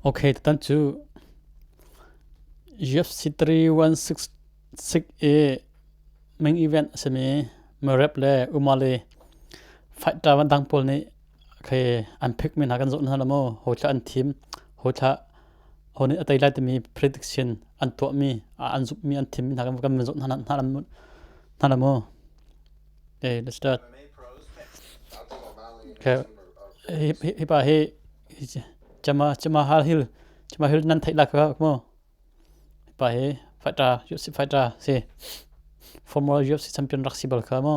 Okay, tutan cu UFC 316 i main event a simi Merab le Umali fighter dang pawl nih khi an pick mi hna kan zoh hna la maw? Ho thla an thim, ho thla ho nih a tei lai timi prediction an tuahmi, an zumhmi an thimmi hna kan zoh hna hna la maw? Okay, let's start. Okay. Hi pa hi Chama Chama Hal Hill Chama Hill nan theih la ka mo. Hi pa hi fighter UFC fighter si. Former UFC champion rak si bal kha mo.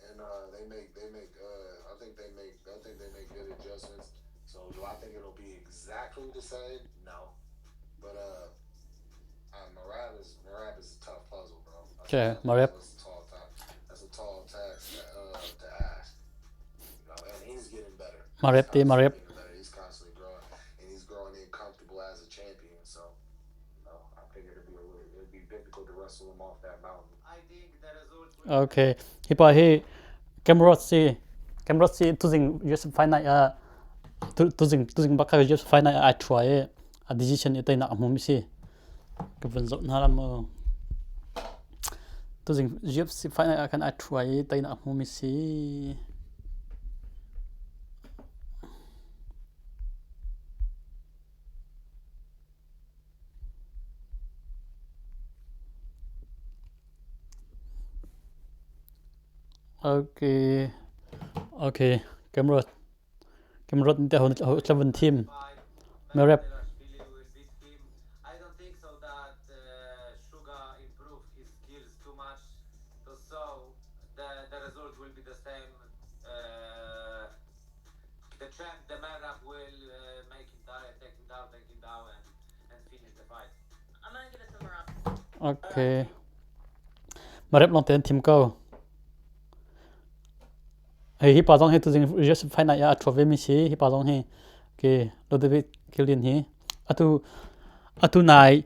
And they make they make I think they make I think they make good adjustments. So do I think it'll be exactly the same? No. But uh Merab is Merab is a tough puzzle, bro. That's Okay, a tough Merab. puzzle. That's a tall task. That's a tall task to, to ask. You know, and he's getting better. He's Marep te constantly Marep. getting better. He's constantly growing, and he's growing in comfortable as a champion. So, you know, I think it'll be a little, it'll be difficult to wrestle him off that mountain. Okay. Hi pa hi Cameron si Cameron si tuzing UFC fight night ah tuzing tuzing bak kha UFC fight night ah ai thua i a decision i teinak a hmumi si. Ka vun zoh hna la mu. Tuzing UFC fight night ah khan ai thua i teinak a hmumi si. Okay. Okay. Cameron. Cameron te ho ho vun thim. Merep. Okay. Marep lawng te an thim ko. Hei hi pa zong hi tuzing Joseph Fight Night ah a ṭhuat ve mi si. Hi pa zong hi ke Ludovic Killian hi atu atu nai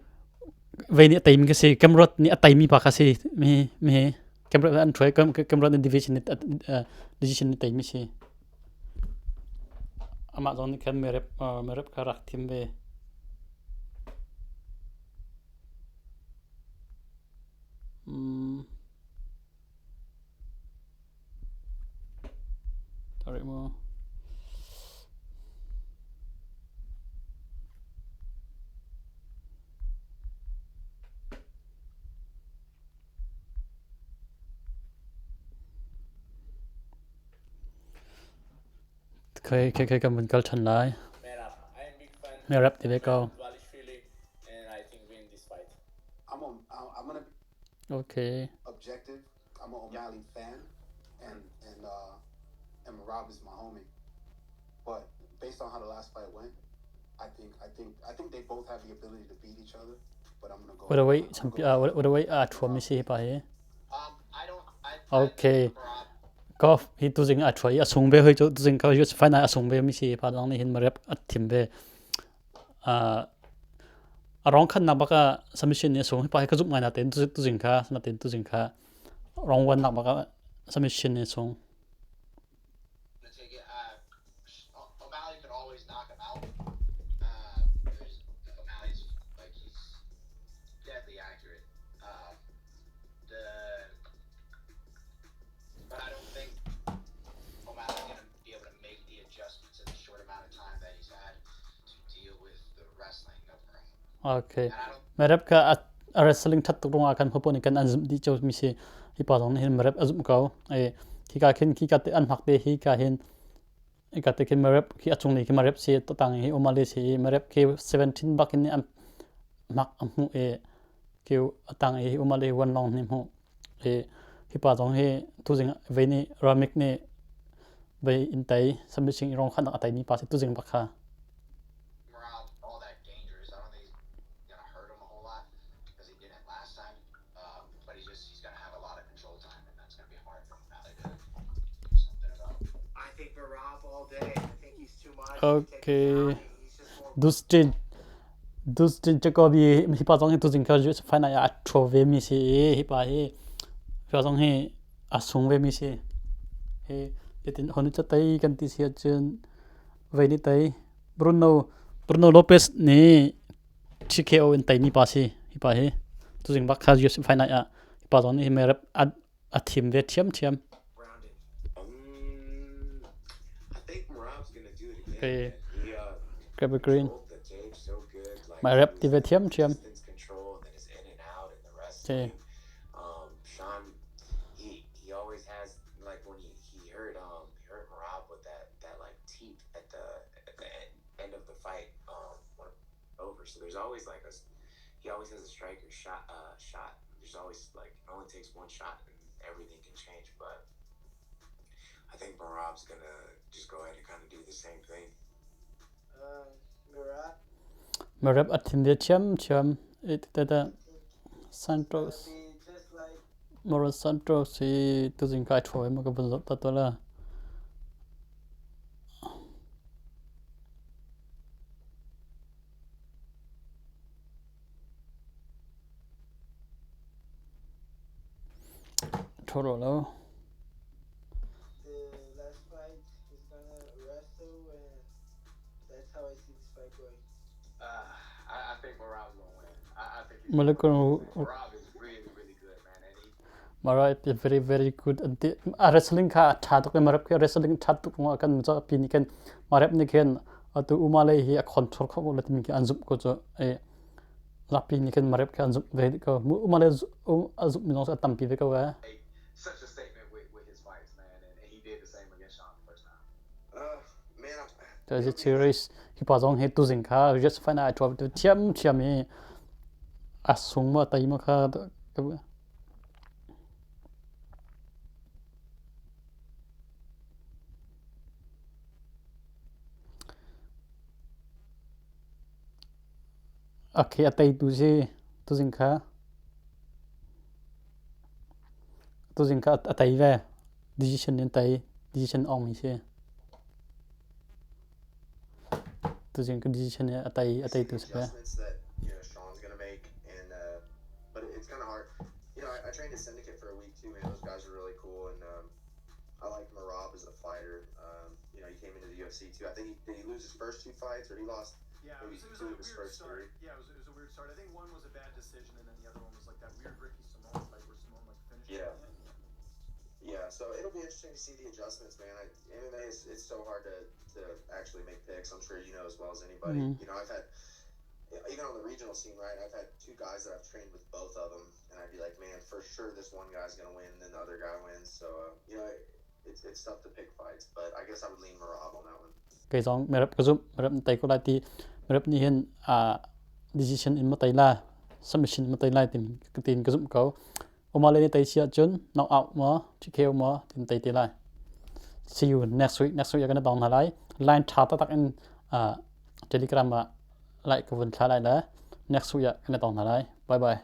vei nih a teimi ka si. Cameron nih a teimi pa kha si. Mi mi hi Cameron an ṭhuai Cameron division decision nih teimi si. Amah zong nih khan merep merep kha rak thim ve. Mm. Tarik mu. Khoi khoi khoi kan vun kal ṭhan lai. Merap ti ve ko. Okay. Objective. I'm an O'Malley fan, and and uh, and Merab is my homie. But based on how the last fight went, I think I think I think they both have the ability to beat each other. But I'm gonna go. Urawei champion urawei aa ṭhuam mi si hi pa hi. Okay. Golf hi tuzing a ṭhuai i a sung ve hoi cu tuzing ka US final a sung ve mi si pa dang nih hin marep a thim ve. A rong khan nak baka submission nih a sung hi pa hi ka zumh ngai na tein tuzing kha na tein tuzing kha rong wan nak baka submission nih a sung. Okay. Merep kha a wrestling that tuk ruangah khan hopon kan an zumh dih cio mi si hi pa zong nih hin merep a zumh ko. E khika khin khika te an hmak te hi ka hin ka te khin merep khi a cung ni khi merep si to tang hi umali si merep khi 17 bak in an hmak a hmu e kiu atang i umali wan long ni hmu i hi pa zong hi tuzing vei nih ramik nih vei in tei submission i rong khan a tei mi pa si tuzing bak kha. Okay. Dustin Dustin Jacoby hi pa zong hi tuzing kha US final ah a ṭho ve mi si i hi pa hi hi pa zong hi a sung ve mi si. Hi hitin hon cu tei kan ti si ahcun Vei nih tei. Bruno Bruno Lopez nih TKO in teimi pa si. Hi pa hi. Tuzing bak kha UFC Fight Night ah hi pa zong nih hi Merab a a thim ve ṭhiamṭhiam. Okay. Grab a green. Mai rep ti ve ṭhiamṭhiam. Okay. There's always like it only takes one shot and everything can change. But I think Merab's gonna just go ahead and kind of do the same thing. Uh, Merab. Merab a thin ve ṭhiamṭhiam. Tete Santos. Moro Santos hi tuzing kai ṭhawi ma ka vun zoh ta to la. Ṭhaw rua lo. Mara is very very good an ti. A wrestling kha a ṭha tuk i Marap khi wrestling ṭha tuk ruangah kan mizapi nih khin Marap nih khin atu Umale hi a control kho ko la timi khi an zumh ko cu. Zapi nih khin Marap khi an zumh ve ko. Umale a zumh mi zong a tampi ve ko eh. Such a statement with, with his fights, man, and, and he did the same against Sean the first time. Uh, man, I'm, series hi pa zong hi tuzing kha just find out thiam thiam hi a sung ma tai ma kha Okay, a teitu si tuzing kha. Tuzing kha a tei ve. Decision in tei. Decision ong mi si. Tuzing ka decision a tei a teitu si ve. But it's kind of hard. You know, I, I trained a syndicate for a week too, man. Those guys are really cool, and um, I like Merab as a fighter. Um, you know, he came into the UFC too. I think he did he lose his first two fights, or he lost Yeah, it maybe was, it was two a of his weird first start. three. Yeah, it was, it was a weird start. I think one was a bad decision, and then the other one was like that weird Ricky Simone fight where Simone like finished Yeah. him. Yeah, so it'll be interesting to see the adjustments, man. I, MMA is it's so hard to, to actually make picks. I'm sure you know as well as anybody. Mm. You know, I've had even on the regional scene, right? I've had two guys that I've trained with both of them, and I'd be like, man, for sure this one guy's gonna win, then the other guy wins. So uh, you know, it, it's it's tough to pick fights, but I guess I would lean Merab on that one. Kei zong Merab ka zumh. Merab tei ko lai ti. Merab nih hin uh, decision in ma tei la, submission ma tei lai tin tin ka zumh ko. Umale ni tei sia cun knock out ma, TKO ma tin tei te lai. See you next week. Next week kan dong hna lai. Line tha tak in uh, Telegram ah like ka vun thla lai le next week ah kan dong hna lai. Bye bye.